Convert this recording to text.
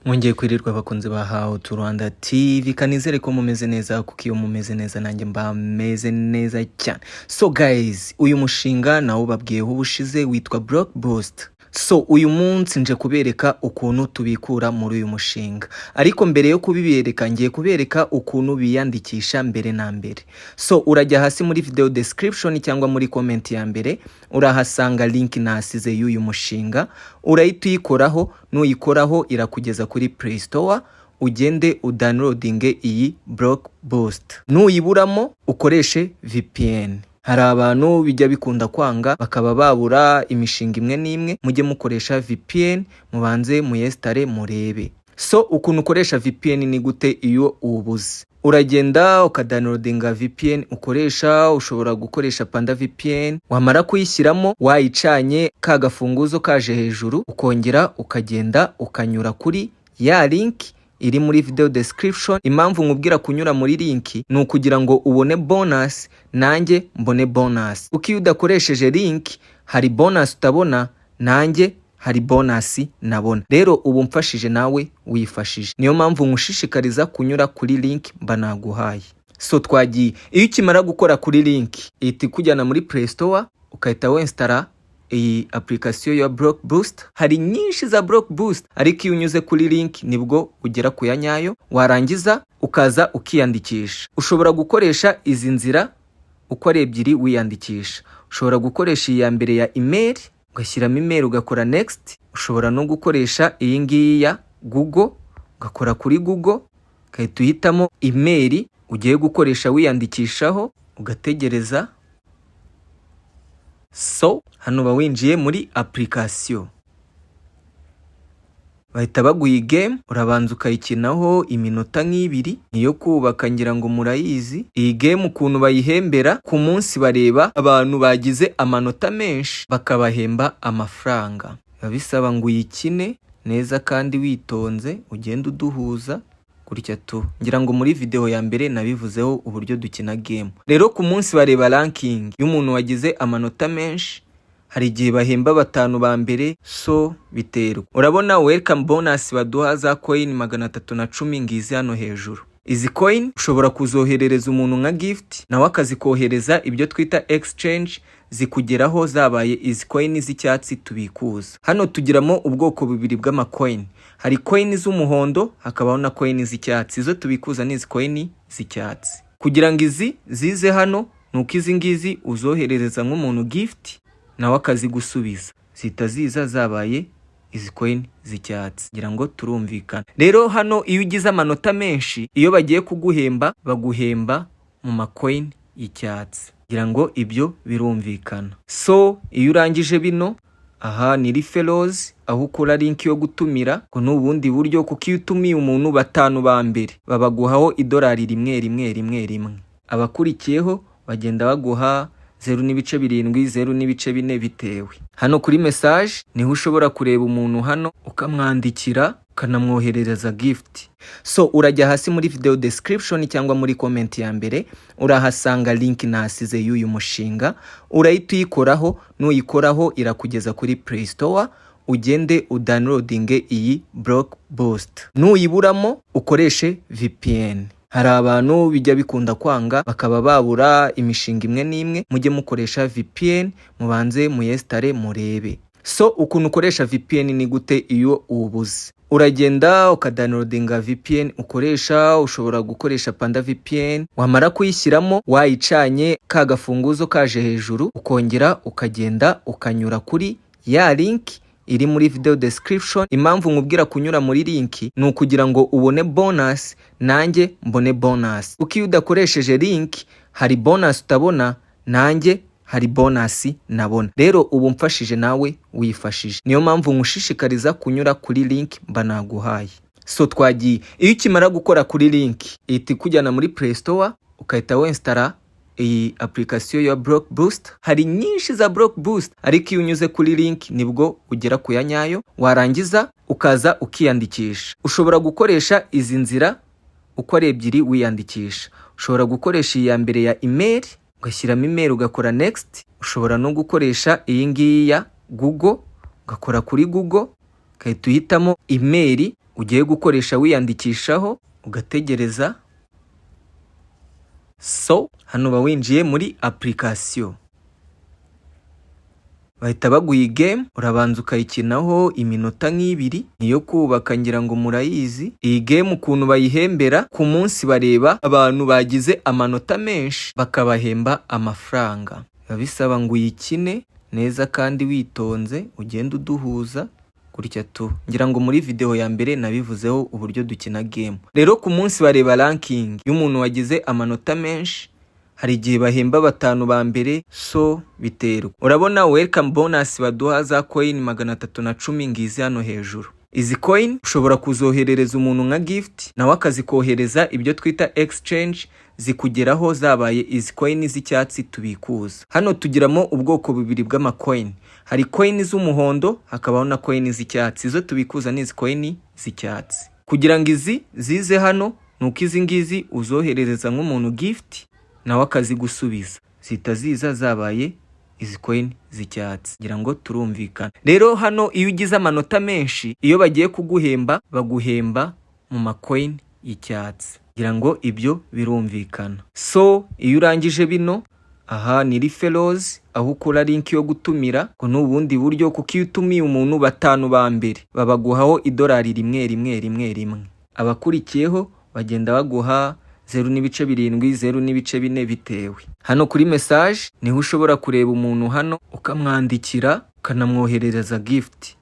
Mwongeye kwirirwa, abakunzi ba How to Rwanda TV. Kanizere ko mumeze neza, kuko iyo mumeze neza nanjye mba meze neza cyane. So guys, uyu mushinga nawo babwiyeho ubushize, witwa Block Boost. So uyu munsi nje kubereka ukuntu tubikura muri uyu mushinga, ariko mbere yo kubibereka ngiye kubereka ukuntu biyandikisha mbere na mbere. So urajya hasi muri video description cyangwa muri comment ya mbere, urahasanga link nasize y'uyu mushinga. Urahita uyikoraho. Nuyikoraho irakugeza kuri Play Store, ugende udownloadinge iyi Block Boost. Nuyiburamo ukoreshe VPN. Hari abantu bijya bikunda kwanga bakaba babura imishinga imwe n'imwe. Mujye mukoresha VPN, mubanze muyinstalle murebe. So ukuntu ukoresha VPN ni gute? Iyo ubuze, uragenda ukadownloadinga VPN ukoresha. Ushobora gukoresha Panda VPN. Wamara kuyishyiramo wayicanye, ka gafunguzo kaje hejuru, ukongera ukagenda ukanyura kuri ya link iri muri video description. Impamvu nkubwira kunyura muri link ni ukugira ngo ubone bonus, nanjye mbone bonus, kuko iyo udakoresheje link hari bonus utabona, nanjye hari bonus nabona. Rero ubu mfashije nawe wifashije, niyo mpamvu nkushishikariza kunyura kuri link mba naguhaye. So twagiye. Iyo ukimara gukora kuri link, ihita ikujyana muri Play Store, ukahita winstalla iyi application ya Block Boost. Hari nyinshi za Block Boost, ariko iyo unyuze kuri link nibwo ugera ku ya nyayo. Warangiza ukaza ukiyandikisha. Ushobora gukoresha izi nzira uko ari ebyiri wiyandikisha. Ushobora gukoresha iyi ya mbere ya email, ugashyiramo email ugakora next. Ushobora no gukoresha iyi ngiyi ya Google, ugakora kuri Google, ugahita uhitamo email ugiye gukoresha wiyandikishaho, ugategereza. So hano uba winjiye muri application, bahita baguha iyi game, urabanza ukayikinaho iminota nk'ibiri. Niyo kubaka, ngira ngo murayizi iyi game. Ukuntu bayihembera ku munsi, bareba abantu bagize amanota menshi bakabahemba amafaranga. Biba bisaba ngo uyikine neza kandi witonze, ugende uduhuza gutya tu. Ngira ngo muri video ya mbere nabivuzeho uburyo dukina game. Rero ku munsi bareba ranking y'umuntu wagize amanota menshi. Hari igihe bahemba batanu ba mbere, so biterwa. Urabona welcome bonus baduha za coin 310, ngizi hano hejuru. Izi coin ushobora kuzoherereza umuntu nka gift, nawe akazikohereza, ibyo twita exchange, zikugeraho zabaye izi coin z'icyatsi tubikuza. Hano tugiramo ubwoko bubiri bw'amacoin: hari coin z'umuhondo, hakabaho na coin z'icyatsi. Izo tubikuza ni izi coin z'icyatsi. Kugira ngo izi zize hano, ni uko izi ngizi uzoherereza nk'umuntu gift, nawe akazigusubiza, zihita ziza zabaye izi coin z'icyatsi. Ngira ngo turumvikana. Rero hano iyo ugize amanota menshi, iyo bagiye kuguhemba baguhemba mu macoin y'icyatsi. Ngira ngo ibyo birumvikana. So iyo urangije bino, aha ni referrals, aho ukora link yo gutumira, ngo ni ubundi buryo, kuko iyo utumiye umuntu, batanu ba mbere babaguhaho idolari rimwe rimwe rimwe rimwe, abakurikiyeho bagenda baguha 0.7, 0.4, bitewe. Hano kuri message niho ushobora kureba umuntu hano, ukamwandikira, ukanamwoherereza gift. So urajya hasi muri video description cyangwa muri comment ya mbere, urahasanga link nasize y'uyu mushinga. Urahita uyikoraho. Nuyikoraho irakugeza kuri Play Store, ugende udownloadinge iyi Block Boost. Nuyiburamo ukoreshe VPN. Hari abantu bijya bikunda kwanga bakaba babura imishinga imwe n'imwe. Mujye mukoresha VPN, mubanze muyinstalle murebe. So ukuntu ukoresha VPN ni gute? Iyo ubuze, uragenda ukadownloadinga VPN ukoresha. Ushobora gukoresha Panda VPN. Wamara kuyishyiramo wayicanye, ka gafunguzo kaje hejuru, ukongera ukagenda ukanyura kuri ya link iri muri video description. Impamvu nkubwira kunyura muri link ni ukugira ngo ubone bonus, nanjye mbone bonus, kuko iyo udakoresheje link hari bonus utabona, nanjye hari bonus nabona. Rero ubu mfashije nawe wifashije, niyo mpamvu nkushishikariza kunyura kuri link mba naguhaye. So twagiye. Iyo ukimara gukora kuri link, ihita ikujyana muri Play Store, ugahita winstalla iyi application ya Block Boost. Hari nyinshi za Block Boost, ariko iyo unyuze kuri link nibwo ugera ku ya nyayo. Warangiza ukaza ukiyandikisha. Ushobora gukoresha izi nzira uko ari ebyiri wiyandikisha. Ushobora gukoresha iyi ya mbere ya email, ugashyiramo email ugakora next. Ushobora no gukoresha iyi ngiyi ya Google, ugakora kuri Google, ugahita uhitamo email. ugiye gukoresha wiyandikishaho, ugategereza. So hano uba winjiye muri application, bahita baguha iyi game, urabanza ukayikinaho iminota nk'ibiri. Niyo kubaka, ngira ngo murayizi. Iyi game ukuntu bayihembera, ku munsi bareba abantu bagize amanota menshi bakabahemba amafaranga. Biba bisaba ngo uyikine neza kandi witonze, ugende uduhuza gutya tu. Ngira ngo muri video ya mbere nabivuzeho uburyo dukina game. Rero ku munsi bareba ranking y'umuntu wagize amanota menshi, hari igihe bahemba batanu ba mbere, so biterwa. Urabona welcome bonus baduha za coin 310, ngizi hano hejuru. Izi coin ushobora kuzoherereza umuntu nka gift, nawe akazikohereza, ibyo twita exchange, zikugeraho zabaye izi coin z'icyatsi tubikuza. Hano tugiramo ubwoko bubiri bw'amacoin: hari coin z'umuhondo, hakabaho na coin z'icyatsi. Izo tubikuza ni izi coin z'icyatsi. Kugira ngo izi zize hano, ni uko izi ngizi uzoherereza nk'umuntu gift, nawe akazigusubiza, zihita ziza zabaye izi coin z'icyatsi. Ngira ngo turumvikana. Rero hano iyo ugize amanota menshi, iyo bagiye kuguhemba baguhemba mu macoin y'icyatsi. Ngira ngo ibyo birumvikana. So iyo urangije bino, aha ni referrals, aho ukura link yo gutumira, ngo ni ubundi buryo, kuko iyo utumiye umuntu, batanu ba mbere babaguhaho idolari rimwe rimwe rimwe rimwe, abakurikiyeho bagenda baguha 0.7, 0.4, bitewe. Hano kuri message niho ushobora kureba umuntu hano, ukamwandikira, ukanamwoherereza gift.